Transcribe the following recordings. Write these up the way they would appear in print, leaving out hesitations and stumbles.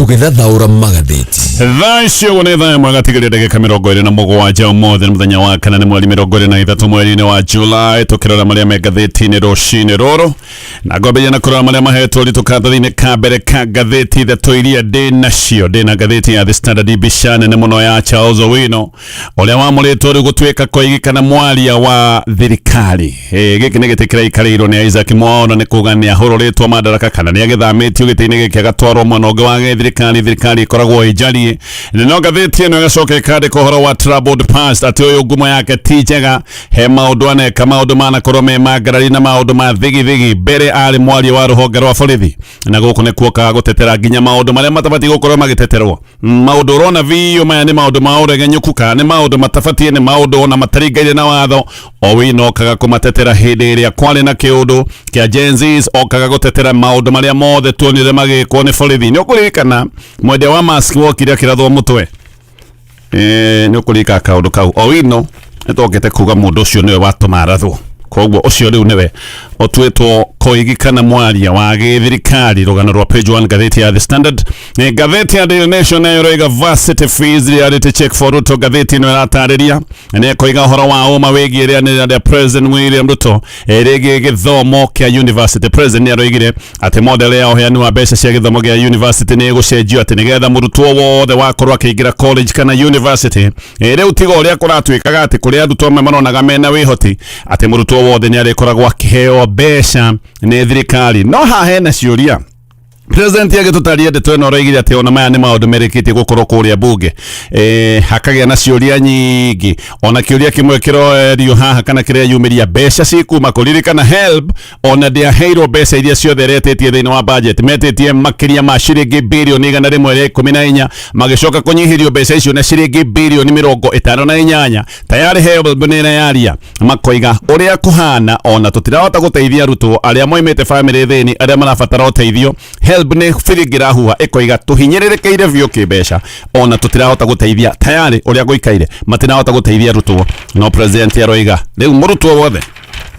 Tũgĩthathaũra magathĩti. Thaa icio ũguo nĩ thaa ĩmwe gatigaria ndagĩka 27 ũmũthĩ nĩ mũthenya wa kana nĩ mweri 23 mweri-inĩ wa July, tũkĩrora marĩa me ngathĩti-inĩ rũcinĩ rũrũ, na ngwambĩrĩria na kũrora marĩa mahetwo ũritũ karatathi-inĩ ka mbere ka ngathĩti ithatũ iria ndĩ nacio. Ndĩ na ngathĩti ya The Standard, mbica nene mũno ya Charles Owino ũrĩa wamũrĩtwo rĩu gũtuĩka koigi kana mwaria wa thirikari. Gĩkĩ nĩ gĩtĩ kĩraikarĩirwo nĩ Isaac Mwao, na nĩ kuga nĩ ahũrũrĩtwo madaraka kana nĩ agĩthamĩtio gĩtĩ-inĩ gĩkĩ agatwarwo mwena ũngĩ wa gĩthirikari. Thirikari ĩkoragwo ĩ njariĩ. No ngathĩti ĩno ĩgacoka ĩkandĩka ũhoro wa troubled past, atĩ ũyũ ngumo yake ti njega, he maũndũ aneka, maũndũ manakorwo me ma ngarari na maũndũ ma thigithigi. Mbere arĩ mwaria wa rũhonge rwa borithi, na gũkũ nĩ kuokaga gũtetera nginya maũndũ marĩa matabatiĩ gũkorwo magĩteterwo, maũndũ ũrona biũ maya nĩ maũndũ ma ũregenyũku kana nĩ maũndũ matabatiĩ, nĩ maũndũ ona mataringaine na watho. Owino okaga kũmatetera hĩndĩ ĩrĩa kwarĩ na kĩũndũ kĩa Gen Zs, okaga gũtetera maũndũ marĩa mothe tuonire magĩkwo nĩ borithi. Nĩ ũkũririkana mwendia wa mask wokire akĩrathwo mũtwe? Nĩ ũkũririkana kaũndũ kau? Owino nĩtokĩte kuga mũndũ ũcio nĩwe watũma arathwo, koguo ũcio rĩu nĩwe ũtuĩtwo koigi kana mwaria wa gĩthirikari. Rũgano rwa page 1 ngathĩti ya The Standard. Ngathĩti ya Daily Nation nayo ĩroiga varsity fees reality check for Ruto. Ngathĩti ĩno ĩratarĩria nĩ ĩkoiga ũhoro wa ũma wĩgiĩ rĩanĩrĩra rĩa President William Ruto rĩgiĩ gĩthomo kĩa university. President nĩ aroigire atĩ model ya ũheani wa mbeca cia gĩthomo gĩa university nĩ ĩgũcenjio, atĩ nĩgetha mũrutwo wothe wakorwo akĩingĩra college kana university, rĩu tiga ũrĩa kũratuĩkaga atĩ kũrĩ arutwo amwe maronaga mena wĩhoti, atĩ mũrutwo wothe nĩ arĩkoragwo akĩheo mbeca nĩ thirikari. No haha hena ciũria. President agĩtũtaria ndeto ĩno aroigire atĩ ona maya nĩ maũndũ merĩkĩtie gũkorwo kũrĩa bunge, hakagĩa na ciũria nyingĩ. Ona kĩũria kĩmwe kĩroerio haha kana kĩreyumĩria, mbeca cikuma kũririkana HELB ona ndĩaheirwo mbeca iria ciothe ĩretĩtie thĩinĩ wa budget. Metĩtie makĩria ma ciringi birioni 114, magĩcoka kũnyihĩrio mbeca icio na ciringi birioni 58. Tayari HELB nĩ ĩreyaria, makoiga ũrĩa kũhana ona tũtirahota gũteithia arutwo arĩa moimĩte bamĩrĩ thĩni arĩa marabatara ũteithio. HELB nĩ biringi ĩrahuha ĩkoiga tũhinyĩrĩrĩkĩire biũ kĩmbeca, ona tũtirahota gũteithia. Tayari ũrĩa gũikaire matirahota gũteithia arutwo, no president aroiga rĩu mũrutwo wothe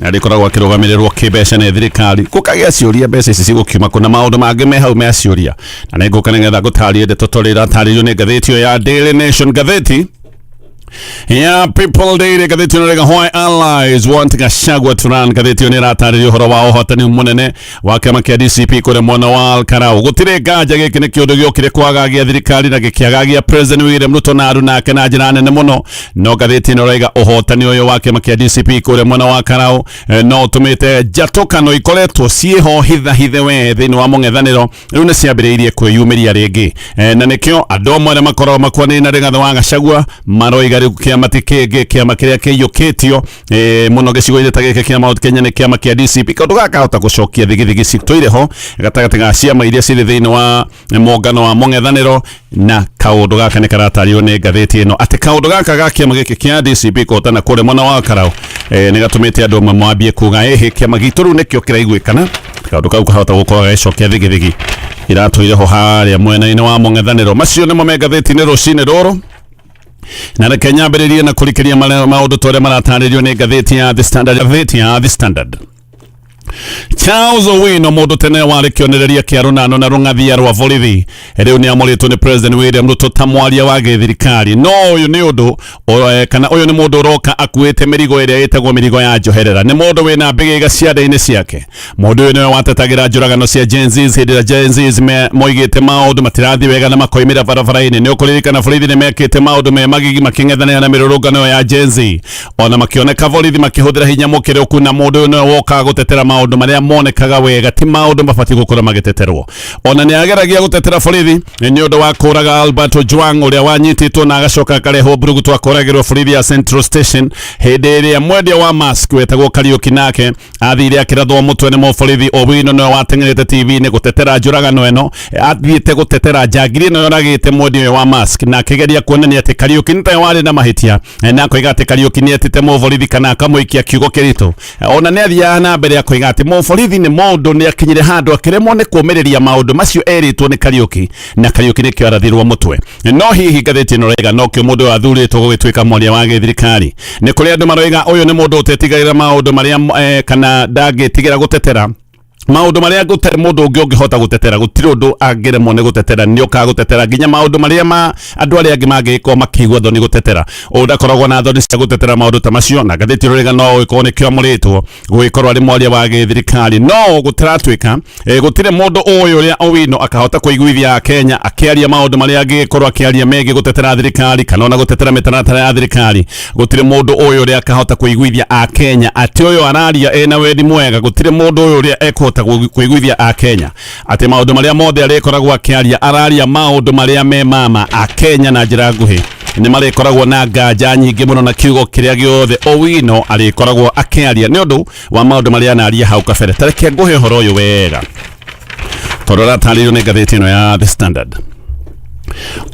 arĩkoragwo akĩrũgamĩrĩrwo kĩmbeca nĩ thirikari. Gũkagĩa ciũria, mbeca ici cigũkiuma kũ, na maũndũ mangĩ me hau me ciũria, na nĩ ngũka nĩgetha ngũtarie ndeto tondũ ĩratarĩrio nĩ ngathĩti ĩyo ya Daily Nation. Ngathĩti ya People Daily, ngathĩti ĩno rĩga "Why Allies Want Gachagua to Run". Ngathĩti ĩyo nĩ ĩratarĩria ũhoro wa ũhotani mũnene wa kĩama kĩa DCP kũrĩa mwena wa Olkalau. Gũtirĩ nganja gĩkĩ nĩ kĩũndũ gĩokire kwagagia thirikari na gĩkĩagagia President William Ruto na aruna ake na njĩra nene mũno. No ngathĩti ĩno ĩraiga ũhotani ũyũ wa kĩama kĩa DCP kũrĩa mwena wa Karau no ũtũmĩte njatũkano ikoretwo ciĩho hithahithe we thĩinĩ wa mũng'ethanĩro rĩu nĩ ciambĩrĩirie kwĩyumĩria rĩngĩ, na nĩkĩo andũ amwe arĩa makoragwo makwanĩire na Rigathĩ wa Gachagua maroiga rĩu kĩama ti kĩngĩ, kĩama kĩrĩa kĩiyũkĩtio mũno gĩcigo-inĩ ta gĩkĩ kĩa Mount Kenya nĩ kĩama kĩa DCP. Kaũndũ gaka kahota gũcokia thigithigi citũire ho gatagatĩ ga ciama iria cirĩ thĩinĩ wa mũngano wa mũng'ethanĩro, na kaũndũ gaka nĩ karatarĩrio nĩ ngathĩti ĩno atĩ kaũndũ gaka ga kĩama gĩkĩ kĩa DCP kũhotana kũrĩa mwena wa Karau nĩ gatũmĩte andũ amwe mwambie kuga ĩhĩ kĩama gitũ rĩu nĩkĩo kĩraiguĩkana. Kaũndũ kau kahota gũkorwo gagĩcokia thigithigi iratũire ho harĩa mwena-inĩ wa mũng'ethanĩro. Macio nĩmo me ngathĩti-inĩ rũcinĩ rũrũ, na reke nyambĩrĩrie na kũrikĩria maũndũ ta ũrĩa maratarĩrio nĩ ngathĩti ya The Standard. Ngathĩti ya The Standard, Charles Owino, mũndũ tene warĩ kĩonereria kĩa rũnano na rũng'athia rwa borithi, rĩu nĩ amũrĩtwo nĩ President William Ruto ta mwaria wa gĩthirikari. No ũyũ nĩ ũndũ kana ũyũ nĩ mũndũ ũroka akuĩte mĩrigo ĩrĩa ĩtagwo mĩrigo ya njoherera. Nĩ mũndũ wĩna mbĩgĩga ciande-inĩ ciake. Mũndũ ũyũ nĩwe watetagĩra njũragano cia Gen Zs hĩndĩ ĩrĩa Gen Zs moigĩte maũndũ matirathiĩ wega na makoimĩra barabara-inĩ. Nĩ ũkũririkana borithi nĩ mekĩte maũndũ me magigi makĩng'ethanĩra na mĩrũrũngano ĩyo ya Gen Z, ona makĩoneka borithi makĩhũthĩra hinya mũkĩrũku, na mũndũ ũyũ nĩwe wokaga gũtetera maũndũ marĩa monekaga wega ti maũndũ mabatiĩ gũkorwo magĩteterwo. Ona nĩ ageragia gũtetera borithi nĩ ũndũ wa kũraga Albert Ojwang ũrĩa wanyitĩtwo na agacoka akarehwo mburugutu akoragĩrwo borithi ya Central Station hĩndĩ ĩrĩa mwendia wa mask wetagwo Kariuki nake athire akĩrathwo mũtwe nĩ mũborithi. Owino nĩwe wateng'erete TV-inĩ gũtetera njũragano ĩno, athiĩte gũtetera njangiri ĩno yoragĩte mwendia ũyũ wa mask, na akĩgeria kuonania atĩ Kariuki nĩ tawe warĩ na mahĩtia, na akoiga atĩ Kariuki nĩ etĩte mũborithi kana akamũikia kiugo kĩritũ. Ona nĩ athiaga na mbere akoiga atĩ mũborithi nĩ mũndũ nĩ akinyire handũ akĩremwo nĩ kũmĩrĩria maũndũ macio erĩtwo nĩ Kariuki, na Kariuki nĩkĩo arathirwo mũtwe. No hihi ngathĩti ĩno ĩroiga nokĩo mũndũ ũyũ athurĩtwo gũgĩtuĩka mwaria wa gĩthirikari? Nĩ kũrĩ andũ maroiga ũyũ nĩ mũndũ ũtetigagĩra maũndũ marĩa kana ndangĩtigĩra gũtetera. Maũndũ marĩa gũtarĩ mũndũ ũngĩ ũngĩhota gũtetera, gũtirĩ ũndũ angĩremwo nĩ gũtetera, nĩ ũkaga gũtetera nginya maũndũ marĩa ma andũ arĩa angĩ mangĩgĩkorwo makĩigua thoni gũtetera. Ũyũ ndakoragwo na thoni cia gũtetera maũndũ ta macio, na ngathĩti ĩrorĩga no ĩkorwo nĩkĩo amũrĩtwo gũgĩkorwo arĩ mwaria wa gĩthirikari. No gũtiratuĩka gũtirĩ mũndũ ũyũ ũrĩa Owino akahota kũiguithia Kenya akĩaria maũndũ marĩa angĩgĩkorwo akĩaria megiĩ gũtetera thirikari kana ona gũtetera mĩtaratara ya thirikari. Gũtirĩ mũndũ ũyũ ũrĩa akahota kũiguithia Akenya atĩ ũyũ araria ena wendi mwega. Gũtirĩ mũndũ ũyũ ũrĩa ekũhota kũiguithia Akenya atĩ maũndũ marĩa mothe arĩkoragwo akĩaria araria maũndũ marĩa me mama. Akenya na njĩra nguhĩ nĩ marĩkoragwo na nganja nyingĩ mũno na kiugo kĩrĩa gĩothe Owino arĩkoragwo akĩaria nĩ ũndũ wa maũndũ marĩa anaria hau kabere. Tareke ngũhe ũhoro ũyũ wega tondũ ũratarĩirio nĩ ngathĩti ĩno ya The Standard.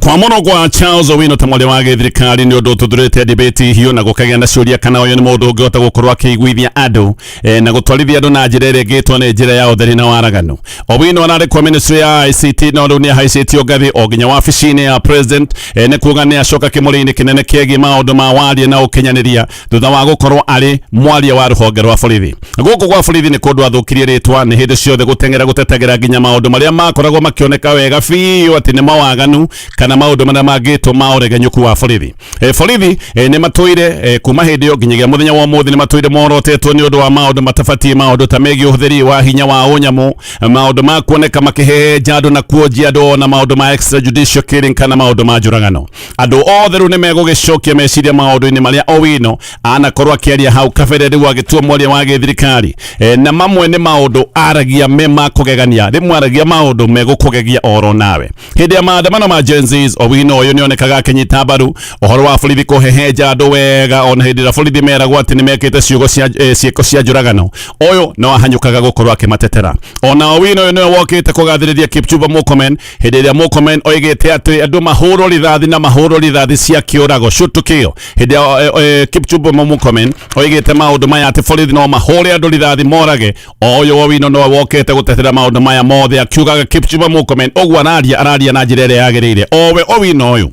Kwamũrwo kwa Charles Owino ta mwaria wa gĩthirikari nĩ ũndũ ũtuthũrĩte debate hiũ na gũkagĩa na ciũria kana ũyũ nĩ mũndũ ũngĩhota gũkorwo akĩiguithia andũ na gũtwarithia andũ na njĩra ĩrĩa ĩngĩtwo nĩ njĩra ya ũtheri na waraganu. Owino ararĩ kwa ministry ya ICT no rĩu nĩ ahaicĩtio ngathĩ o nginya wabici-inĩ ya president, nĩ kuga nĩ acoka kĩmũrĩ-inĩ kĩnene kĩgiĩ maũndũ ma waria na ũkinyanĩria thutha wa gũkorwo arĩ mwaria wa rũhonge rwa borithi. Gũkũ gwa borithi nĩ kũndũ athũkirie rĩtwa nĩ hĩndĩ ciothe gũteng'era gũtetagĩra nginya maũndũ marĩa makoragwo makĩoneka wega biũ atĩ nĩ mawaganu kana maũndũ marĩa mangĩtwo ma ũregenyũku wa borithi. Borithi nĩ matũire kuma hĩndĩ ĩyo nginyagia mũthenya wa ũmũthĩ nĩ matũire morotetwo nĩ ũndũ wa maũndũ matabatiĩ, maũndũ ta megiĩ ũhũthĩri wa hinya wa ũnyamũ, maũndũ ma kuoneka makĩhehenja andũ na kuonjia andũ, na maũndũ ma extrajudicial killing kana maũndũ ma njũragano. Andũ othe rĩu nĩ megũgĩcokia meciria maũndũ-inĩ marĩa Owino anakorwo akĩaria hau kabere rĩu agĩtua mwaria wa gĩthirikari, na mamwe nĩ maũndũ aragia me ma kũgegania, rĩmwe aragia maũndũ megũkũgegia oro nawe. Hĩndĩ ya maandamano ma Gen Zs, Owino ũyũ nĩonekaga akĩnyita mbaru ũhoro wa borithi kũhehenja andũ wega, ona hĩndĩ ĩrĩa borithi meragwo atĩ nĩ mekĩte ciugo cia ciĩko cia njũragano, ũyũ no ahanyũkaga gũkorwo akĩmatetera. Ona Owino ũyũ nĩwe wokĩte kũgathĩrĩria Kipchumba Murkomen hĩndĩ ĩrĩa Murkomen oigĩte atĩ andũ mahũrwo rithathi na mahũrwo rithathi cia kĩũrago, shoot to kill. Hĩndĩ ya Kipchumba Murkomen oigĩte maũndũ maya atĩ borithi no mahũre andũ rithathi morage, o ũyũ Owino nowe wokĩte gũtetera maũndũ maya mothe akiugaga Kipchumba Murkomen ũguo araria araria na njĩra ĩrĩa yagĩrĩire. Owe Owino ũyũ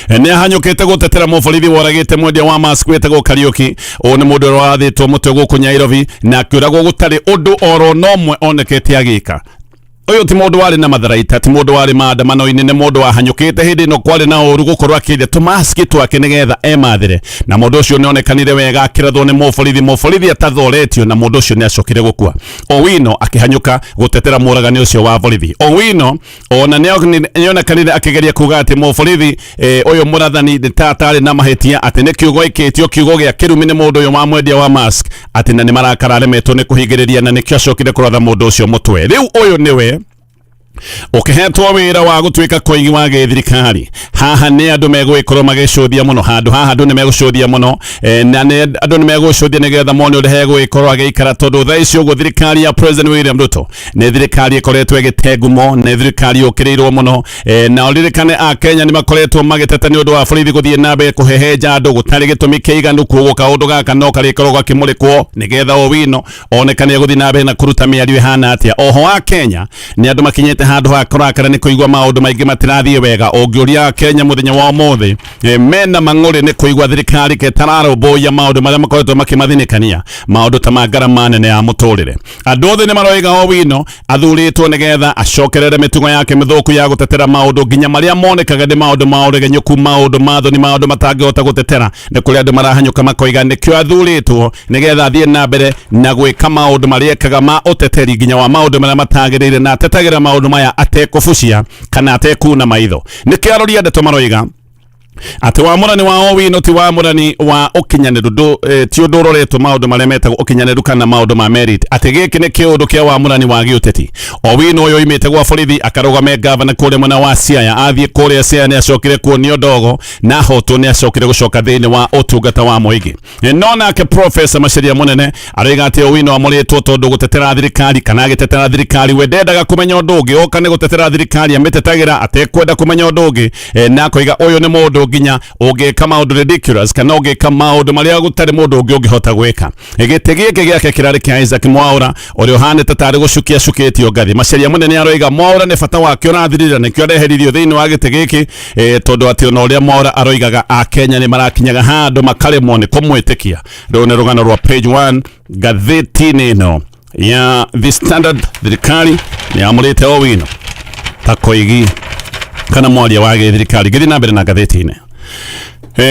nĩ ahanyũkĩte gũtetera mũborithi woragĩte mwendia wa mask wĩtagwo Kariũki. Ũyũ nĩ mũndũ ũrĩa wathĩtwo mũtwe gũkũ Nairobi na akĩũragwo gũtarĩ ũndũ oro na ũmwe onekete agĩka. Ũyũ ti mũndũ warĩ na matharaita, ti mũndũ warĩ maandamano-inĩ, nĩ mũndũ wahanyũkĩte hĩndĩ ĩno kwarĩ na ũru gũkorwo akĩendia tũmaski twake nĩgetha emathĩre, na mũndũ ũcio nĩonekanire wega akĩrathwo nĩ mũborithi, mũborithi atathoretio, na mũndũ ũcio nĩacokire gũkua. Owino akĩhanyũka gũtetera mũragani ũcio wa borithi. Owino ona nĩonekanire akĩgeria kuga atĩ mũborithi ũyũ mũrathani nĩ ta atarĩ na mahĩtia, atĩ nĩ kiugo ĩkĩtio kiugo gĩa kĩrumi nĩ mũndũ ũyũ wa mwendia wa mask, atĩ na nĩ marakara aremetwo nĩ kũhingĩrĩria na nĩkĩo acokire kũratha mũndũ ũcio mũtwe. Rĩu ũyũ nĩwe ũkĩhetwo wĩra wa gũtuĩka koigi wa gĩthirikari. Haha nĩ andũ megũgĩkorwo magĩcũthia mũno, handũ haha andũ nĩ megũcũthia mũno, na nĩ andũ nĩ megũcũthia nĩgetha mone ũrĩa hegũgĩkorwo agĩikara, tondũ thaa ici ũguo thirikari ya President William Ruto nĩ thirikari ĩkoretwo ĩgĩte ngumo, nĩ thirikari yũkĩrĩirwo mũno, na ũririkane Akenya nĩ makoretwo magĩteta nĩ ũndũ wa borithi gũthiĩ na mbere kũhehenja andũ gũtarĩ gĩtũmi kĩiganu. Koguo kaũndũ gaka no karĩkorwo gakĩmũrĩkwo nĩgetha Owino onekane gũthiĩ na mbere na kũruta mĩario ĩhana atĩa. Oho Akenya nĩ andũ makinyĩte handũ ha kũrakara nĩ kũigua maũndũ maingĩ matirathiĩ wega. Ũngĩũria Akenya mũthenya wa ũmũthĩ, mena mang'ũrĩ nĩ kũigua thirikari ketararũmbũiya maũndũ marĩa makoretwo makĩmathinĩkania, maũndũ ta ma ngarama nene ya mũtũrĩre. Andũ othe nĩ maroiga Owino athurĩtwo nĩgetha acokerere mĩtugo yake mĩthũku ya gũtetera maũndũ nginya marĩa monekaga nĩ maũndũ ma ũregenyũku, maũndũ ma thoni, maũndũ matangĩhota gũtetera. Nĩ kũrĩ andũ marahanyũka makoiga nĩkĩo athurĩtwo nĩgetha athiĩ na mbere na gwĩka maũndũ marĩa ekaga ma ũteteri nginya wa maũndũ marĩa matagĩrĩire, na atetagĩra maũndũ maya atekũbucia kana atekuna maitho. Nĩkĩo arori a ndeto maroiga atĩ wamũrani wa Owino ti wamũrani wa ũkinyanĩru, ti ũndũ ũroretwo maũndũ marĩa metagwo ũkinyanĩru kana maũndũ ma merit, atĩ gĩkĩ nĩ kĩũndũ kĩa wamũrani wa gĩũteti. Owino ũyũ oimĩte gwa borithi akarũgame gavana kũrĩa mwena wa Siaya, athiĩ kũrĩa Siaya nĩ acokire kuonio ndogo na ahotwo nĩ acokire gũcoka thĩinĩ wa ũtungata wa mũingĩ. No nake Profesa Macharia Munene aroiga atĩ Owino amũrĩtwo tondũ gũtetera thirikari kana agĩtetera thirikari we ndendaga kũmenya ũndũ ũngĩ, oka nĩ gũtetera thirikari amĩtetagĩra atekwenda kũmenya ũndũ ũngĩ, na akoiga ũyũ nĩ mũndũ nginya ũngĩka maũndũ ridiculous kana ũngĩka maũndũ marĩa gũtarĩ mũndũ ũngĩ ũngĩhota gwĩka. Gĩtĩ gĩkĩ gĩake kĩrarĩ kĩa Isaac Mwaura ũrĩa ũhanĩte tarĩ gũcukia acukĩtio ngathĩ. Macharia Munene aroiga Mwaura nĩ bata wake ũrathirire nĩkĩo areheririo thĩinĩ wa gĩtĩ gĩkĩ, tondũ atĩ ona ũrĩa Mwaura aroigaga Akenya nĩ marakinyaga handũ makaremwo nĩ kũmwĩtĩkia. Rũrũ nĩ rũgano rwa page 1 ngathĩti-inĩ ĩno Ya The Standard, thirikari nĩ yamũrĩte Owino ta koigi kana mwaria wa gĩthirikari. Ngĩthiĩ na mbere na ngathĩti-inĩ,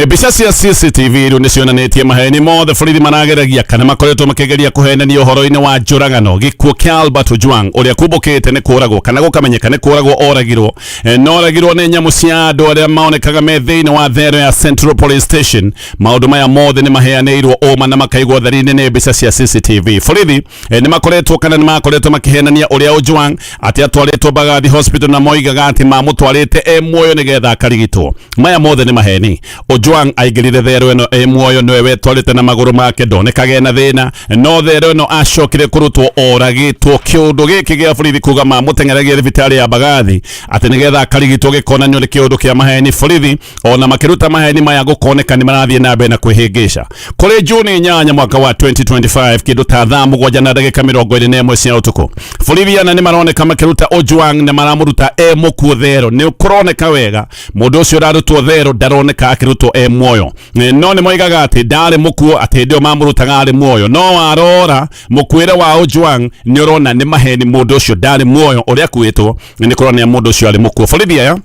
mbica cia CCTV rĩu nĩ cionanĩtie maheni mothe borithi marageragia kana makoretwo makĩgeria kũhenania ũhoro-inĩ wa njũragano, gĩkuũ kĩa Albert Ojwang ũrĩa kumbũkĩte nĩ kũragwo kana gũkamenyeka nĩ kũragwo oragirwo. No oragirwo nĩ nyamũ cia andũ arĩa maonekaga me thĩinĩ wa thero ya Central Police Station. Maũndũ maya mothe nĩ maheanĩirwo ũma na makaigwo theri-inĩ nĩ mbica cia CCTV. Borithi nĩ makoretwo kana nĩ makoretwo makĩhenania ũrĩa Ojwang atĩ atwarĩtwo Mbagathi Hospital, na moigaga atĩ mamũtwarĩte e muoyo nĩgetha akarigitwo. Maya mothe nĩ maheni. Ojwang aingĩrire thero ĩno e muoyo, nĩwe wetwarĩte na magũrũ make, ndonekage na thĩna, no thero ĩno acokire kũrutwo oragĩtwo. Kĩũndũ gĩkĩ gĩa borithi kuga mamũteng'eragia thibitarĩ ya Mbagathi atĩ nĩgetha akarigitwo gĩkonanio nĩ kĩũndũ kĩa maheni. Borithi ona makĩruta maheni maya gũkoneka nĩ marathiĩ na mbere na kwĩhĩngĩca. Kũrĩ Juni 8 mwaka wa 2025, kĩndũ ta thaa 7:21 cia ũtukũ, borithi ana nĩ maroneka makĩruta Ojwang na maramũruta e mũkuũ thero. Nĩ kũroneka wega mũndũ ũcio ũrarutwo thero ndaroneka akĩrutwo e muoyo. No nĩ moigaga atĩ ndarĩ mũkuũ, atĩ hĩndĩ ĩyo mamũrutaga arĩ muoyo, no warora mũkuĩre wa Ojwang nĩ ũrona nĩ maheni, mũndũ ũcio ndarĩ muoyo. Ũrĩa akuĩtwo nĩ kũronania mũndũ ũcio arĩ mũkuũ. Borithi aya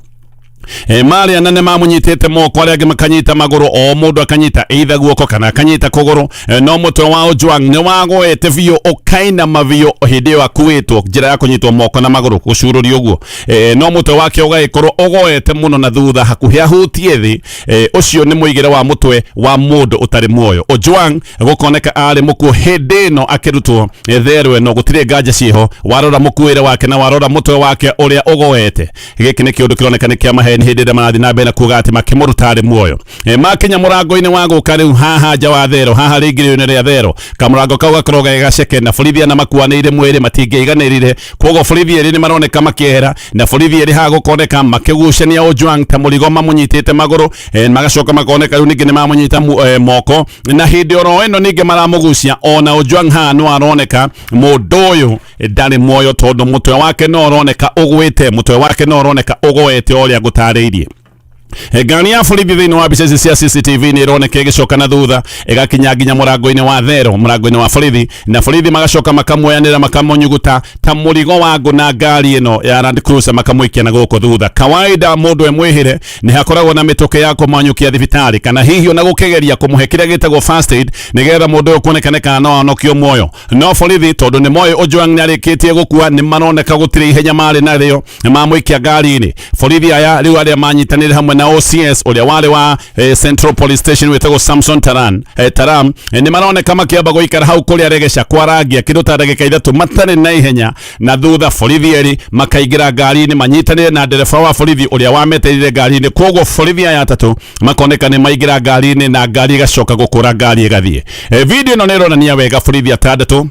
marĩ ana nĩ mamũnyitĩte moko, arĩa angĩ makanyita magũrũ, o mũndũ akanyita either guoko kana akanyita kũgũrũ. No mũtwe wa Ojwang nĩ wagoete biũ, ũkainama biũ hĩndĩ ĩyo akuĩtwo njĩra ya kũnyitwo moko na magũrũ gũcurũrio ũguo. No mũtwe wake ũgagĩkorwo ũgoete mũno na thutha hakuhĩ ahutie thĩ. Ũcio nĩ mũigĩre wa mũtwe wa mũndũ ũtarĩ muoyo. Ojwang gũkoneka arĩ mũkuũ hĩndĩ ĩno akĩrutwo thero ĩno, gũtirĩ nganja ciĩho warora mũkuĩre wake na warora mũtwe wake ũrĩa ũgoete. Gĩkĩ nĩ kĩũndũ kĩroneka nĩ kĩa maheni hĩndĩ ĩrĩa marathiĩ na mbere na kuga atĩ makĩmũruta arĩ muoyo. Makinya mũrango-inĩ wa gũka rĩu haha nja wa thero, haha rĩingĩrĩro-inĩ rĩa thero, kamũrango kau gakorwo ge gaceke na borithi ana makuanĩire mwĩrĩ matingĩiganĩrire. Koguo borithi erĩ nĩ maroneka makĩehera, na borithi erĩ haha gũkoneka makĩgucania Ojwang ta mũrigo mamũnyitĩte magũrũ. Magacoka makoneka rĩu ningĩ nĩ mamũnyita moko, na hĩndĩ oro ĩno ningĩ maramũgucia ona Ojwang haha no aroneka mũndũ ũyũ ndarĩ muoyo, tondũ mũtwe wake no ũroneka ũgwĩte, mũtwe wake no ũroneka ũgoete ũrĩa ngũtarĩirie. Ngari ya borithi thĩinĩ wa mbica ici cia CCTV nĩ ĩroneka ĩgĩcoka na thutha ĩgakinya nginya mũrango-inĩ wa thero, mũrango-inĩ wa borithi, na borithi magacoka makamuoyanĩra, makamũnyuguta ta mũrigo wa ngũ na ngari ĩno ya Land Cruiser, makamũikia na gũkũ thutha. Kawaida mũndũ e mwĩhĩre nĩ hakoragwo na mĩtũkĩ ya kũmanyũkia thibitarĩ kana hihi ona gũkĩgeria kũmũhe kĩrĩa gĩtagwo first aid nĩgetha mũndũ ũyũ kuonekane kana no ahonokio muoyo. No borithi, tondũ nĩ moĩ Ojwang nĩ arĩkĩtie gũkua, nĩ maroneka gũtirĩ ihenya marĩ narĩo, nĩ mamũikia ngari-inĩ. Borithi aya rĩu arĩa manyitanĩire hamwe na OCS ũrĩa warĩ wa Central Police Station wĩtagwo Samson Taram, nĩ maroneka makĩamba gũikara hau kũrĩa regeca kwarangia kĩndũ ta ndagĩka 3 matarĩ na ihenya, na thutha borithi erĩ makaingĩra ngari-inĩ manyitanĩire na ndereba wa borithi ũrĩa wametereire ngari-inĩ. Koguo borithi aya atatũ makoneka nĩ maingĩra ngari-inĩ na ngari ĩgacoka gũkũra, ngari ĩgathiĩ. Video ĩno nĩ ĩronania wega borithi atandatũ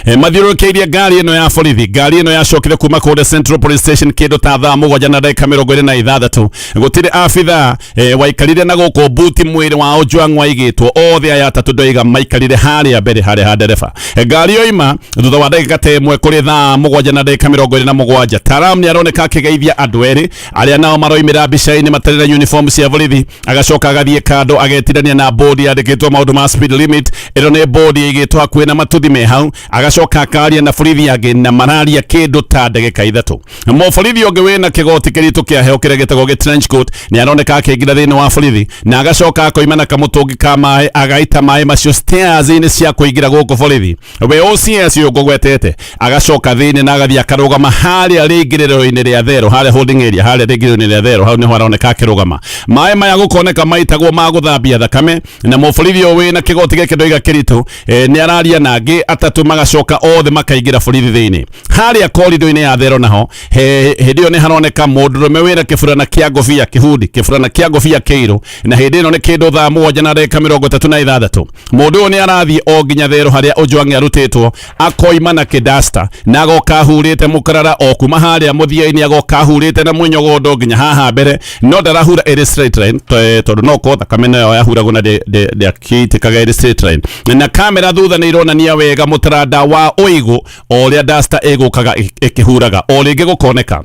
mathiũrũrũkĩirie ngari ĩno ya borithi. Ngari ĩno yacokire kuma kũrĩa Central Police Station kĩndũ ta thaa 7:26. Gũtirĩ abithaa waikarire na gũkũ buti mwĩrĩ wa Ojwang waigĩtwo. Othe aya atatũ ndoiga maikarire harĩa mbere, harĩa ha ndereba. Ngari yoima thutha wa ndagĩka ta 1 kũrĩ thaa 7:27, Taram nĩ aroneka akĩgeithia andũ erĩ arĩa nao maroimĩra mbica-inĩ matarĩ na uniform cia borithi. Agacoka agathiĩ kando agetirania na bodi yandĩkĩtwo maũndũ ma speed limit. Ĩno nĩ bodi ĩigĩtwo hakuhĩ na matuthi me hau. Agacoka akaria na borithi angĩ na mararia kĩndũ ta ndagĩka 3. Mũborithi ũngĩ wĩna kĩgoti kĩritũ kĩa heho kĩrĩa gĩtagwo gĩ trench coat nĩ aroneka akĩingĩra thĩinĩ wa borithi na agacoka akoima na kamũtũngi ka maĩ, agaita maĩ macio stairs-inĩ cia kũingĩra gũkũ borithi. We OCS ũyũ ngũgwetete agacoka thĩinĩ na agathiĩ akarũgama harĩa rĩingĩrĩro-inĩ rĩa thero, harĩa holding area, harĩa rĩingĩrĩro-inĩ rĩa thero, hau nĩho aroneka akĩrũgama. Maĩ maya gũkoneka maitagwo ma gũthambia thakame, na mũborithi ũyũ wĩna kĩgoti gĩkĩ ndoiga kĩritũ nĩ araria na angĩ atatũ, magacoka othe makaingĩra borithi thĩinĩ harĩa korido-inĩ ya thero. Naho hĩndĩ ĩyo nĩ haroneka mũndũrũme wĩna kĩburana kĩa ngobia kĩhundi, kĩburana kĩa ngobia kĩirũ, na hĩndĩ ĩno nĩ kĩndũ thaa 7:36. Mũndũ ũyũ nĩ arathiĩ o nginya thero harĩa Ojwang arutĩtwo, akoima na kĩdasta na agoka ahurĩte mũkarara o kuma harĩa mũthia-inĩ, agoka ahurĩte na mwĩnyogondo nginya haha mbere, no ndarahura ĩrĩ straight line, tondũ no korwo thakame nayo yahuragwo na ndĩakĩitĩkaga ĩrĩ straight line. Na kamera thutha nĩ ironania wega mũtaranda wa ũigũ o ũrĩa dasta ĩgũkaga ĩkĩhuraga. O rĩngĩ gũkoneka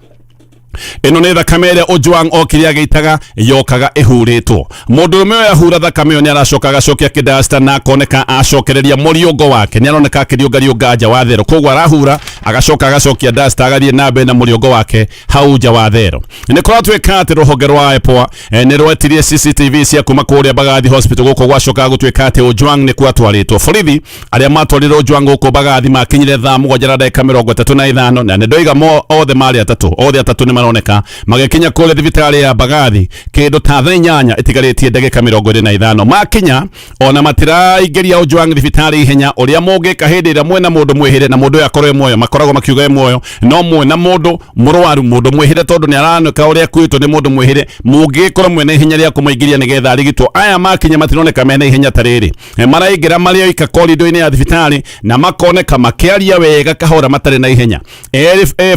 Ĩno nĩ thakame ĩrĩa Ojwang okire agĩitaga, yokaga ĩhurĩtwo. Mũndũrũme ũyũ ahura thakame ĩyo nĩ aracoka agacokia kĩdasta na akoneka acokereria mũriũngo wake. Nĩ aroneka akĩriũngariũnga nja wa thero, koguo arahura agacoka agacokia dasta agathiĩ na mbere na mũriũngo wake hau nja wa thero. Nĩ kũratuĩka atĩ rũhonge rwa IPOA nĩ rwetirie CCTV cia kuma kũrĩa Mbagathi Hospital gũkũ gwacoka gũtuĩka atĩ Ojwang nĩ kwatwarĩtwo. Borithi arĩa matwarire Ojwang gũkũ Mbagathi makinyire thaa 7:35, na nĩ ndoiga othe marĩ atatũ, othe atatũ nĩ maroneka magĩkinya kũrĩa thibitarĩ ya Mbagathi kĩndũ ta thaa 8:25. Makinya ona matiraingĩria Ojwang thibitarĩ ihenya ũrĩa mũngĩka hĩndĩ ĩrĩa mwena mũndũ mwĩhĩre na mũndũ ũyũ akorwo e muoyo. Makoragwo makiuga e muoyo, no mwena mũndũ mũrwaru, mũndũ mwĩhĩre, tondũ nĩ aranĩka ũrĩa akuĩtwo nĩ mũndũ mwĩhĩre, mũngĩkorwo mwena ihenya rĩa kũmũingĩria nĩgetha arigitwo. Aya makinya matironeka mena ihenya ta rĩrĩ. Maraingĩra marĩ oika korido-inĩ ya thibitarĩ na makoneka makĩaria wega kahora matarĩ na ihenya.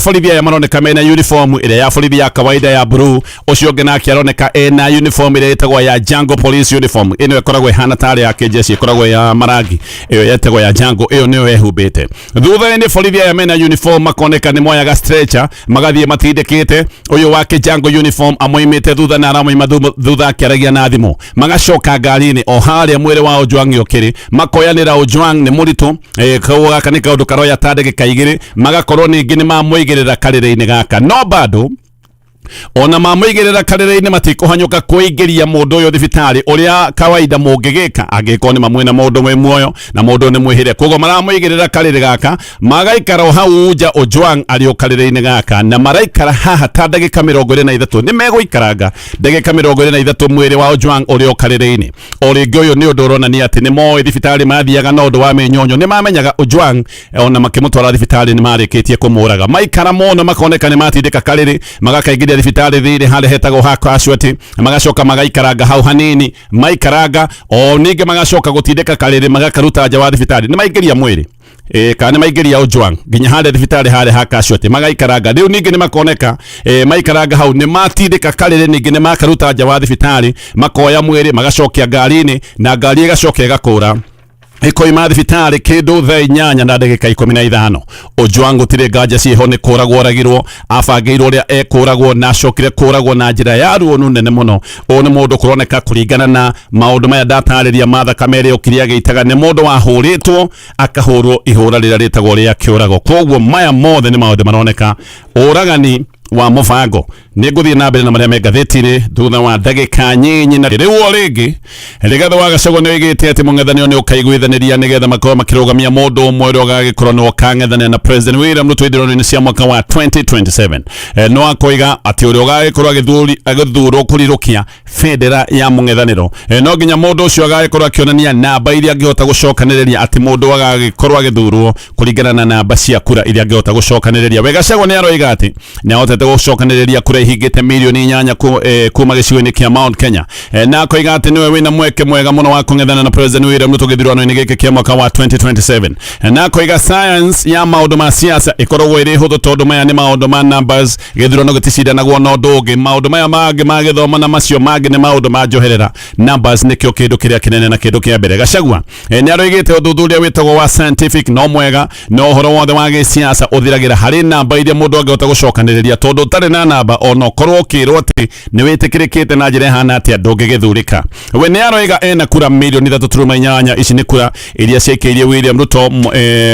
Borithi aya maroneka mena uniform ĩrĩa ya borithi ya kawaida ya blue, ũcio ũngĩ nake aroneka ena uniform ĩrĩa ĩtagwo ya Jungle Police uniform. Ĩno ĩkoragwo ĩhana tarĩ ya kĩjeshi, ĩkoragwo ya marangi, ĩyo yetagwo ya Jungle, ĩyo nĩyo ehumbĩte. Thutha-inĩ borithi aya mena uniform makoneka nĩ moyaga stretcher magathiĩ matindĩkĩte ũyũ wa kĩjango uniform amoimĩte thutha na aramoima thutha akĩaragia na thimũ. Magacoka ngari-inĩ o harĩa mwĩrĩ wa Ojwang ũkĩrĩ, makoyanĩra Ojwang nĩ mũritũ, koguo gaka nĩ kaũndũ karoya ta ndagĩka 2, magakorwo ningĩ nĩ mamũigĩrĩra karĩrĩ-inĩ gaka, no bado ona mamũigĩrĩra karĩrĩ-inĩ matikũhanyũka kũingĩria mũndũ ũyũ thibitarĩ ũrĩa kawaida mũngĩgĩka angĩkorwo nĩ mamwĩna mũndũ mwĩ muoyo na mũndũ nĩ mwĩhĩre. Koguo maramũigĩrĩra karĩrĩ gaka, magaikara o hau nja Ojwang arĩ o karĩrĩ-inĩ gaka, na maraikara haha ta ndagĩka 23. Nĩ megũikaranga ndagĩka 23 mwĩrĩ wa Ojwang ũrĩ o karĩrĩ-inĩ. O rĩngĩ ũyũ nĩ ũndũ ũronania atĩ nĩ moĩ thibitarĩ mathiaga na ũndũ wa mĩnyonyo, nĩ mamenyaga Ojwang ona makĩmũtwara thibitarĩ nĩ marĩkĩtie kũmũraga. Maikara mũno makoneka nĩ matindĩka karĩrĩ, magakaingĩria thibitarĩ thĩinĩ harĩa hetagwo ha casualty, magacoka magaikaranga hau hanini, maikaranga o ningĩ magacoka gũtindĩka karĩrĩ magakaruta nja wa thibitarĩ. Nĩ maingĩria mwĩrĩ kana nĩ maingĩria Ojwang nginya harĩa thibitarĩ harĩa ha casualty, magaikaranga. Rĩu ningĩ nĩ makoneka maikaranga hau nĩ matindĩka karĩrĩ, ningĩ nĩ makaruta nja wa thibitarĩ, makoya mwĩrĩ magacokia ngari-inĩ, na ngari ĩgacoka ĩgakũra ikoima thibitarĩ kĩndũ thaa 8:15. Ojwang gũtirĩ nganja ciĩho nĩ kũragwo oragirwo, abangĩirwo ũrĩa ekũragwo na acokire kũragwo na njĩra ya ruo nene mũno. Ũyũ nĩ mũndũ kũroneka kũringana na maũndũ maya ndatarĩria ma thakame ĩrĩa okire agĩitaga, nĩ mũndũ wahũrĩtwo akahũrwo ihũra rĩrĩa rĩtagwo rĩa kĩũrago. Koguo maya mothe nĩ maũndũ maroneka ũragani wa mũbango. Nĩ ngũthiĩ na mbere na marĩa me ngathĩti-inĩ thutha wa ndagĩka nyinyi. Na rĩu o rĩngĩ Rigathĩ wa Gachagua nĩ oigĩte atĩ mũng'ethanĩro nĩ ũkaiguithanĩria nĩgetha makorwo makĩrũgamia mũndũ ũmwe ũrĩa ũgagĩkorwo nĩ ũkang'ethanĩra na President William Ruto ithurano-inĩ cia mwaka wa 2027. No akoiga atĩ ũrĩa ũgagĩkorwo agĩthurwo kũrirũkia bendera ya mũng'ethanĩro, no nginya mũndũ ũcio agagĩkorwo akĩonania namba iria angĩhota gũcokanĩrĩria, atĩ mũndũ agagĩkorwo agĩthurwo kũringana na namba cia kura iria angĩhota gũcokanĩrĩria. We Gachagua nĩ aroiga atĩ nĩ ahotete gũcokanĩrĩria kura ihingĩte mirioni 8 kuma gĩcigo-inĩ kĩa Mount Kenya, na akoiga atĩ nĩwe wĩna mweke mwega mũno wa kũng'ethana na President William Ruto gĩthurano-inĩ gĩkĩ kĩa mwaka wa 2027, na akoiga science ya maũndũ ma siasa ĩkoragwo ĩrĩ hũthũ tondũ maya nĩ maũndũ ma numbers, gĩthurano gĩticindanagwo na ũndũ ũngĩ, maũndũ maya mangĩ ma gĩthomo na macio mangĩ nĩ maũndũ ma njoherera, numbers nĩkĩo kĩndũ kĩrĩa kĩnene na kĩndũ kĩa mbere. Gachagua nĩ aroigĩte ũthuthuria wĩtagwo wa scientific no mwega, no ũhoro wothe wa gĩsiasa ũthiragĩra harĩ namba iria mũndũ angĩhota gũcokanĩrĩria, tondũ ũtarĩ na namba ona ũkorwo ũkĩrwo atĩ nĩ wĩtĩkĩrĩkĩte na njĩra ĩhana atĩa ndũngĩgĩthurĩka. We nĩ aroiga ena kura mirioni 3.8, ici nĩ kura iria ciaikĩirie William Ruto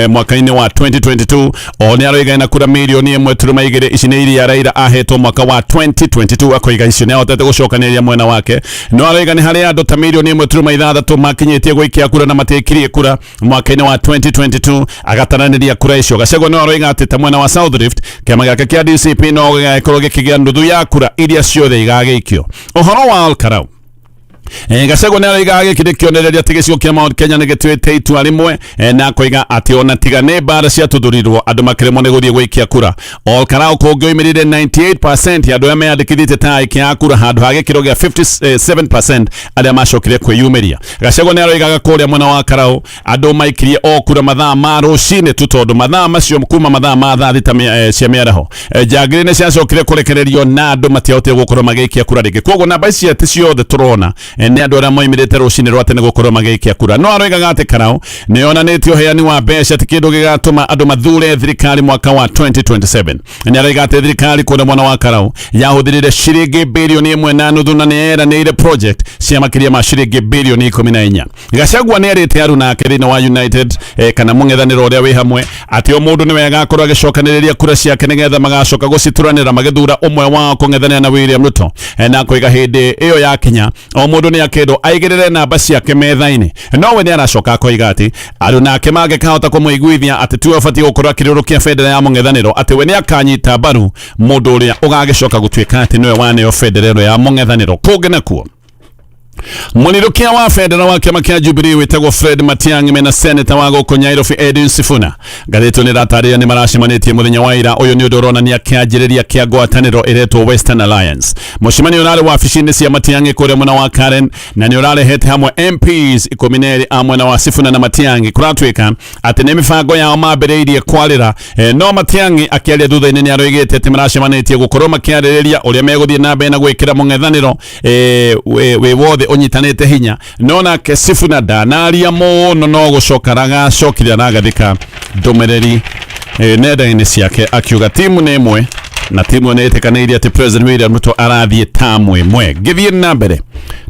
mwaka-inĩ wa 2022. O nĩ aroiga ena kura mirioni 1.2, ici nĩ iria Raila ahetwo mwaka wa 2022, akoiga icio nĩ ahotete gũcokanĩrĩria mwena wake. No aroiga nĩ harĩ andũ ta mirioni 1.6 makinyĩtie gũikia kura na matiaikirie kura mwaka-inĩ wa 2022, agataranĩria kura icio. Gachagua no aroiga atĩ ta mwena wa South Rift kĩama gĩake kĩa DCP no gĩgagĩkorwo gĩkĩgĩa nuthu ya kura iria ciothe igagĩikio. Ũhoro wa Olkarau, Gachagua nĩ aroiga gĩkĩ nĩ kĩonereria atĩ gĩcigo kĩa Mount Kenya nĩ gĩtuĩte itua rĩmwe, na akoiga atĩ ona tiga nĩ mbara ciatuthũrirwo andũ makĩremwo nĩ gũthiĩ gũikia kura. Olkarau kũngĩ oimĩrire 98% ya andũ arĩa meyandĩkithĩtie ta aikia a kura handũ ha gĩkĩro gĩa 57% arĩa macokire kwĩyumĩria. Gachagua nĩ aroigaga kũrĩa mwena wa Karau andũ maikirie o kura mathaa ma rũcinĩ tu, tondũ mathaa macio kuma mathaa ma thaa thita cia mĩaraho, njangiri nĩ ciacokire kũrekererio na andũ matiahotire gũkorwo magĩikia kura rĩngĩ. Koguo namba ici ti ciothe tũrona. Nĩ andũ arĩa moimĩrĩte rũcinĩ rwa tene gũkorwo magĩikia kura. No aroigaga atĩ Karau nĩ onanĩtie ũheani wa mbeca ti kĩndũ gĩgatũma andũ mathure thirikari mwaka wa 2027. Nĩ aroiga atĩ thirikari kũrĩa mwena wa Karau yahũthĩrire ciringi 1.5 bilioni na nĩ yeranĩire project cia makĩria ma ciringi 14 bilioni. Gachagua nĩ erĩte aruna ake thĩinĩ wa United kana mũng'ethanĩro ũrĩa wĩ hamwe atĩ o mũndũ nĩwe agakorwo agĩcokanĩrĩria kura ciake nĩgetha magacoka gũcituranĩra magĩthura ũmwe wao kũng'ethanĩra na William Ruto. Na koiga hĩndĩ ĩyo yakinya o mũndũ nĩ akĩndwo aigĩrĩre namba ciake metha-inĩ. No we nĩ aracoka akoiga atĩ aruna ake mangĩkahota kũmũiguithia atĩ tiwe ũbatiĩ gũkorwo akĩrĩũrũkia bendera ya mũng'ethanĩro, atĩ we nĩ akanyita mbaru mũndũ ũrĩa ũgagĩcoka gũtuĩka atĩ nĩwe waneo bendera ĩno ya mũng'ethanĩro. Kũngĩ nakuo, mũrirũkia wa bendera wa kĩama kĩa Jubilee wĩtagwo Fred Matiang'i mena seneta wa gũkũ Nairobi Edwin Sifuna, ngathĩti nĩ ĩratarĩria nĩ maracemanĩtie mũthenya wa ira. Ũyũ nĩ ũndũ ũronania kĩanjĩrĩria kĩa ngwatanĩro ĩretwo Western Alliance. Mũcemanio ũrarĩ wabici-inĩ cia Matiang'i kũrĩa mwena wa Karen na nĩ ũrarehete hamwe MPs 12 a mwena wa Sifuna na Matiang'i. Kũratuĩka atĩ nĩ mĩbango yao mambĩrĩirie kwarĩra. No Matiang'i akĩaria thutha-inĩ nĩ aroigĩte atĩ maracemanĩtie gũkorwo makĩarĩrĩria ũrĩa megũthiĩ na mbere na gwĩkĩra mũng'ethanĩro wĩ wothe ũnyitanĩte hinya. No nake Sifuna ndanaria mũno, no gũcoka aragacokire aragathĩka ndũmĩrĩri nenda-inĩ ciake akiuga timu nĩ ĩmwe na timu ĩyo nĩ ĩtĩkanĩirie atĩ President William Ruto arathiĩ tamu ĩmwe. Ngĩthiĩ na mbere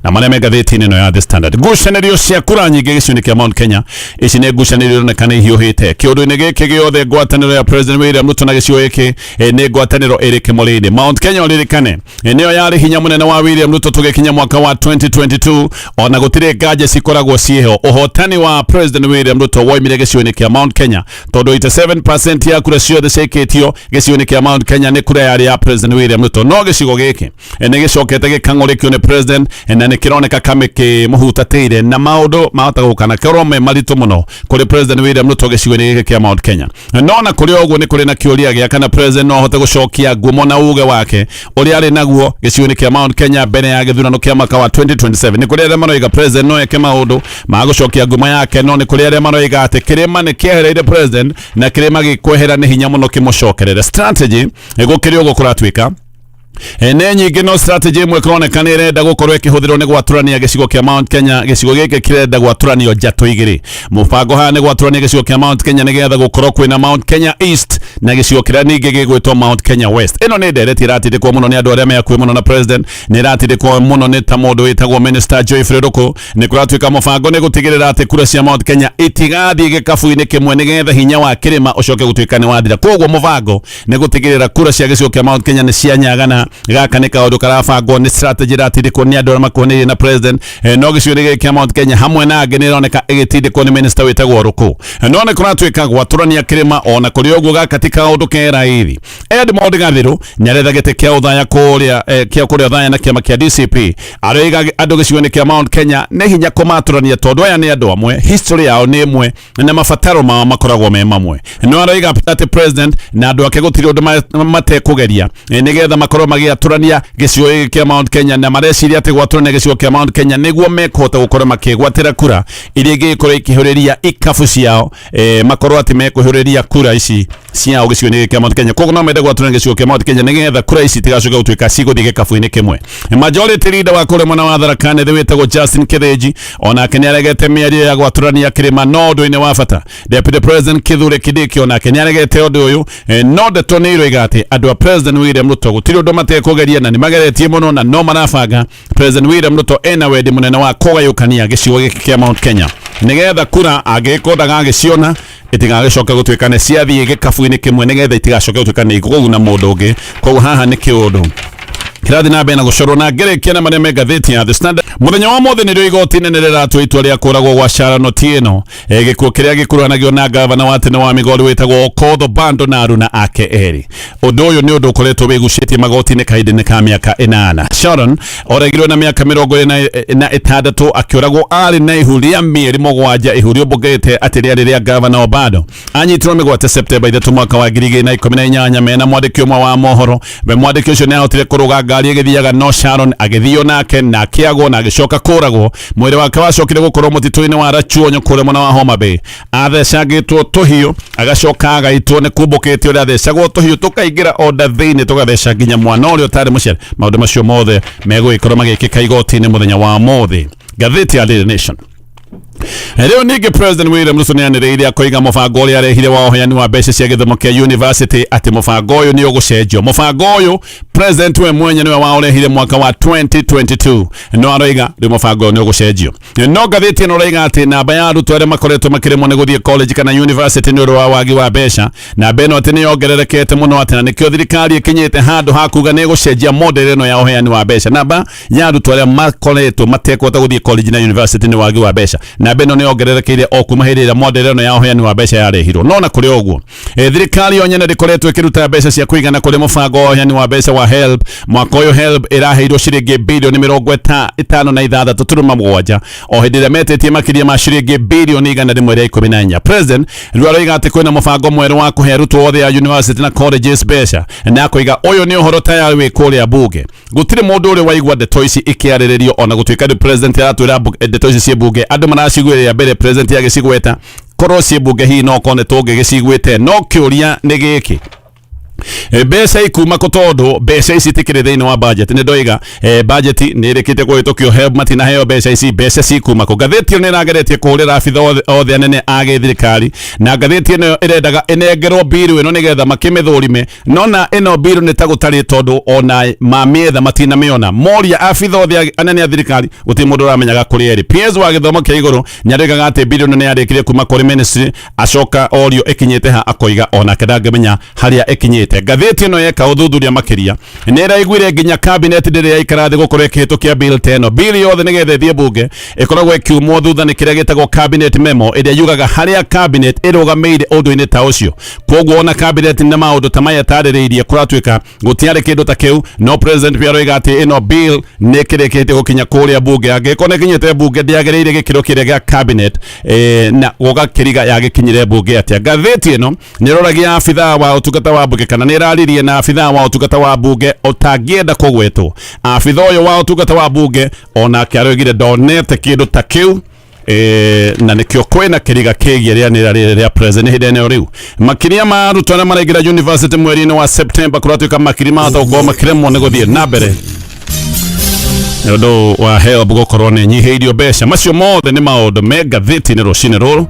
na marĩa me ngathĩti-inĩ ĩno ya The Standard, ngucanĩrio cia kura nyingĩ gĩcigo-inĩ kĩa Mount Kenya. Ici nĩ ngucanĩrio ironeka nĩ ihiũhĩte kĩũndũ-inĩ gĩkĩ gĩothe. Ngwatanĩro ya President William Ruto na gĩcigo gĩkĩ nĩ ngwatanĩro ĩrĩ kĩmũrĩ-inĩ. Mount Kenya, ũririkane, nĩyo yarĩ hinya mũnene wa William Ruto tũgĩkinya mwaka wa 2022. Ona gũtirĩ nganja cikoragwo ciĩho, ũhotani wa President William Ruto woimire gĩcigo-inĩ kĩa Mount Kenya, tondũ 87% ya kura ciothe ciaikĩtio gĩcigo-inĩ kĩa Mount Kenya nĩ kura yarĩ ya President William Ruto. No gĩcigo gĩkĩ nĩ gĩcokete gĩkang'ũrĩkio nĩ president na nĩ kĩroneka kamĩ kĩmũhutatĩire na maũndũ mahota gũka na korwo me maritũ mũno kũrĩ President William Ruto gĩcigo-inĩ gĩkĩ kĩa Mount Kenya. No na kũrĩ ũguo, nĩ kũrĩ na kĩũria gĩa kana president no ahote gũcokia ngumo na uge wake ũrĩa arĩ naguo gĩcigo-inĩ kĩa Mount Kenya mbere ya gĩthurano kĩa mwaka wa 2027. Nĩ kũrĩ arĩa maroiga president no eke maũndũ ma gũcokia ngumo yake, no nĩ kũrĩ arĩa maroiga atĩ kĩrĩma nĩ kĩehereire president na kĩrĩma gĩkwehera nĩ hinya mũno kĩmũcokerere. Strategy gũkĩrĩ ũguo kũratuĩka nĩ nyingĩ, no strategy ĩmwe kũroneka nĩ ĩrenda gũkorwo ĩkĩhũthĩrwo nĩ gwatũrania gĩcigo kĩa Mount Kenya. Gĩcigo gĩkĩ kĩrenda gwatũranio njatũ igĩrĩ. Mũbango haha nĩ gwatũrania gĩcigo kĩa Mount Kenya nĩgetha gũkorwo kwĩna Mount Kenya East na gĩcigo kĩrĩa ningĩ gĩgwĩtwo Mount Kenya West. Ĩno nĩ ndereti ĩratindĩkwo mũno nĩ andũ arĩa me hakuhĩ mũno na president, nĩ ĩratindĩkwo mũno nĩ ta mũndũ wĩtagwo Minister Geoffrey Ruku. Nĩ kũratuĩka mũbango nĩ gũtigĩrĩra atĩ kura cia Mount Kenya itigathiĩ gĩkabu-inĩ kĩmwe nĩgetha hinya wa kĩrĩma ũcoke gũtuĩka nĩ wathira. Koguo mũbango nĩ gũtigĩrĩra kura cia gĩcigo kĩa Mount Kenya nĩ cianyagana. Gaka nĩ kaũndũ karabangwo, nĩ strategy ĩratindĩkwo nĩ andũ arĩa makuhanĩrĩirie na president. No gĩcigo gĩkĩ kĩa Mount Kenya hamwe na angĩ nĩ ĩroneka ĩgĩtindĩkwo nĩ minister wĩtagwo Ruku. No nĩ kũratuĩka gwatũrania kĩrĩma, ona kũrĩ ũguo gaka ti kaũndũ ke raithi. Edmond Gathiru nĩaretha gĩtĩ kĩa ũthaya kũrĩa kĩa kũrĩa ũthaya na kĩama kĩa DCP. Aroiga andũ gĩcigo-inĩ kĩa Mount Kenya nĩ hinya kũmatũrania tondũ aya nĩ andũ amwe, history yao nĩ ĩmwe na mabataro mao makoragwo me mamwe. No aroiga atĩ president na andũ ake gũtirĩ ũndũ matekũgeria nĩgetha makorwo magĩatũrania gĩcigo gĩkĩ kĩa Mount Kenya, na mareciria atĩ gwatũrania gĩcigo kĩa Mount Kenya nĩguo mekũhota gũkorwo makĩgwatĩra kura iria ingĩgĩkorwo ikĩhũrĩria ikabu ciao, makorwo atĩ mekũhũrĩria kura ici ciao gĩcigo-inĩ gĩkĩ kĩa Mount Kenya. Koguo no mende gwatũrania gĩcigo kĩa Mount Kenya nĩgetha kura ici itigacoke gũtuĩka cigũthiĩ gĩkabu-inĩ kĩmwe. Majority leader wa kũrĩa mwena wa Tharaka Nithi wĩtagwo Justin Kĩthĩnji onake nĩ aregete mĩario ya gwatũrania kĩrĩma. No ũndũ-inĩ wa bata, Deputy President Kithure Kindiki onake nĩ aregete ũndũ ũyũ. No ndeto nĩ iroiga atĩ andũ a President William Ruto gũtirĩ ũndũ matekũgeria na nĩ mageretie mũno na no marabanga. President William Ruto ena wendi mũnene wa kũgayũkania gĩcigo gĩkĩ kĩa Mount Kenya nĩgetha kura angĩgĩkorwo ndagagĩciona itigagĩcoke gũtuĩka nĩ ciathiĩ gĩkabu-inĩ kĩmwe, nĩgetha itigacoke gũtuĩka nĩ ikũguna mũndũ ũngĩ. Koguo haha nĩ kĩũndũ kĩrathiĩ na mbere na gũcorwo. Na ngĩrĩkia na marĩa me ngathĩti ya The Standard, mũthenya wa mũthĩ nĩrĩo igoti inene rĩratua itua rĩa kũragwo gwa Sharon Otieno, gĩkuũ kĩrĩa gĩkuruhanagio na gavana wa tene wa Migori wĩtagwo Okoth Obado na aruna ake erĩ. Ũndũ ũyũ nĩ ũndũ ũkoretwo wĩgucĩtie magoti-inĩ kahinda-inĩ ka mĩaka 8. Sharon oragirwo na mĩaka 26 akĩũragwo arĩ na ihu rĩa mĩeri 7, ihu rĩũmbũkĩte atĩ rĩarĩ rĩa gavana Obado. Anyitirwo mĩgwate Septemba 3 mwaka wa 2018 mena mwandĩki ũmwe wa mohoro. We mwandĩki ũcio nĩ ahotire kũrũga. Ngari ĩgĩthiaga no Sharon agĩthio nake na akĩagwo na agĩcoka kũragwo. Mwĩrĩ wake wacokire gũkorwo mũtitũ-inĩ wa Rachuonyo kũrĩa mwena wa Homa Bay. Athecangĩtwo tũhiũ agacoka agaitwo nĩ kumbũkĩte ũrĩa athecagwo tũhiũ tũkaingĩra onda thĩinĩ tũgatheca nginya mwana ũrĩa ũtarĩ mũciare. Maũndũ macio mothe megũgĩkorwo magĩkĩka igoti-inĩ mũthenya wa ũmũthĩ. Ngathĩti ya Daily Nation. Rĩu ningĩ President William Ruto nĩanĩrĩire akoiga mũbango ũrĩa arehire wa ũheani wa mbeca cia gĩthomo kĩa university atĩ mũbango ũyũ nĩ ũgũcenjio. Mũbango ũyũ President we mwenye nĩwe waũrehire mwaka wa 2022, no aroiga rĩu mũbango ũyũ nĩ ũgũcenjio. No ngathĩti ĩno ĩroiga atĩ namba ya arutwo arĩa makoretwo makĩremwo nĩ gũthiĩ college kana university nĩ ũndũ wa wagi wa mbeca, namba ĩno atĩ nĩ yongererekete mũno, atĩ na nĩkĩo thirikari ĩkinyĩte handũ ha kuga nĩ ĩgũcenjia model ĩno ya ũheani wa mbeca. Namba ya arutwo arĩa makoretwo matekũhota gũthiĩ college na university nĩ wagi wa mbeca, namba ĩno nĩ yongererekeire o kuma hĩndĩ ĩrĩa model ĩno ya ũheani wa mbeca yarehirwo. No na kũrĩ ũguo, thirikari yo nyene ndĩkoretwo ĩkĩruta mbeca cia kũigana kũrĩ mũbango wa ũheani wa mbeca wa HELB. Mwaka ũyũ HELB ĩraheirwo ciringi bilioni 56.7, o hĩndĩ ĩrĩa metĩtie makĩria ma ciringi bilioni 114. President rĩu aroiga atĩ kwĩna mũbango mwerũ wa kũhe arutwo othe a university na colleges mbeca, na akoiga ũyũ nĩ ũhoro tayari wĩ kũrĩa bunge. Gũtirĩ mũndũ ũrĩ waigua ndeto ici ikĩarĩrĩrio, ona gũtuĩka rĩu president aratwĩra ndeto ici ciĩ bunge, andũ maraciguĩrĩra mbere president agĩcigweta. Korwo ciĩ bunge hihi no korwo nĩ tũngĩgĩciguĩte. No kĩũria nĩ gĩkĩ, mbeca ikuma kũ? Tondũ mbeca ici itikĩrĩ thĩinĩ wa budget. Nĩ ndoiga budget nĩ ĩrĩkĩtie kũhĩtũkio, HELB matinaheo mbeca ici, mbeca cikuma kũ? Ngathĩti ĩno nĩ ĩrageretie kũhũrĩra abitha othe anene a gĩthirikari, na ngathĩti ĩno ĩrendaga ĩnengerwo biru ĩno nĩgetha makĩmĩthũrime. No na ĩno biru nĩ ta gũtarĩ, tondũ ona mamĩetha matinamĩona. Moria abitha othe anene a thirikari, gũtirĩ mũndũ ũramenyaga kũrĩa ĩrĩ. PS wa gĩthomo kĩa igũrũ nĩaroigaga atĩ biru ĩno nĩ yarĩkire kuma kũrĩ ministry, acoka orio ĩkinyĩte ha, akoiga onake ndangĩmenya harĩa ĩkinyĩte. Ngathĩti ĩno yeka ũthuthuria makĩria nĩ ĩraiguire nginya cabinet ndĩrĩ yaikara thĩ gũkorwo ĩkĩhĩtũkia bill ta ĩno. Bill yothe nĩgetha ĩthiĩ bunge ĩkoragwo ĩkiumwo thutha nĩ kĩrĩa gĩtagwo cabinet memo, ĩrĩa yugaga harĩa cabinet ĩrũgamĩire ũndũ-inĩ ta ũcio. Koguo ona cabinet na maũndũ ta maya tarĩrĩirie, kũratuĩka gũtiarĩ kĩndũ ta kĩu. No president pia aroiga atĩ ĩno bill nĩ ĩkĩrĩkĩtie gũkinya kũrĩa bunge. Angĩkorwo nĩ ĩkinyĩte bunge, ndĩagĩrĩire gĩkĩro kĩrĩa gĩa cabinet, na gũgakĩriga yagĩkinyire bunge atĩa. Ngathĩti ĩno nĩ ĩroragia abithaa wa ũtungata wa bunge, kana nĩ ĩraririe na abithaa wa ũtungata wa bunge ũtangĩenda kũgwetwo. Abithaa ũyũ wa ũtungata wa bunge onake aroigire ndonete kĩndũ ta kĩu, na nĩkĩo kwĩna kĩriga kĩgiĩ rĩanĩrĩra rĩrĩ rĩa president hĩndĩ ĩno. Rĩu makĩria ma arutwo arĩa maraingĩra university mweri-inĩ wa September, kũratuĩka makiri mahota gũkorwo makĩremwo nĩ gũthiĩ na mbere nĩ ũndũ wa HELB gũkorwo nĩ nyihĩirio mbeca. Macio mothe nĩ maũndũ me ngathĩti-inĩ rũcinĩ rũrũ.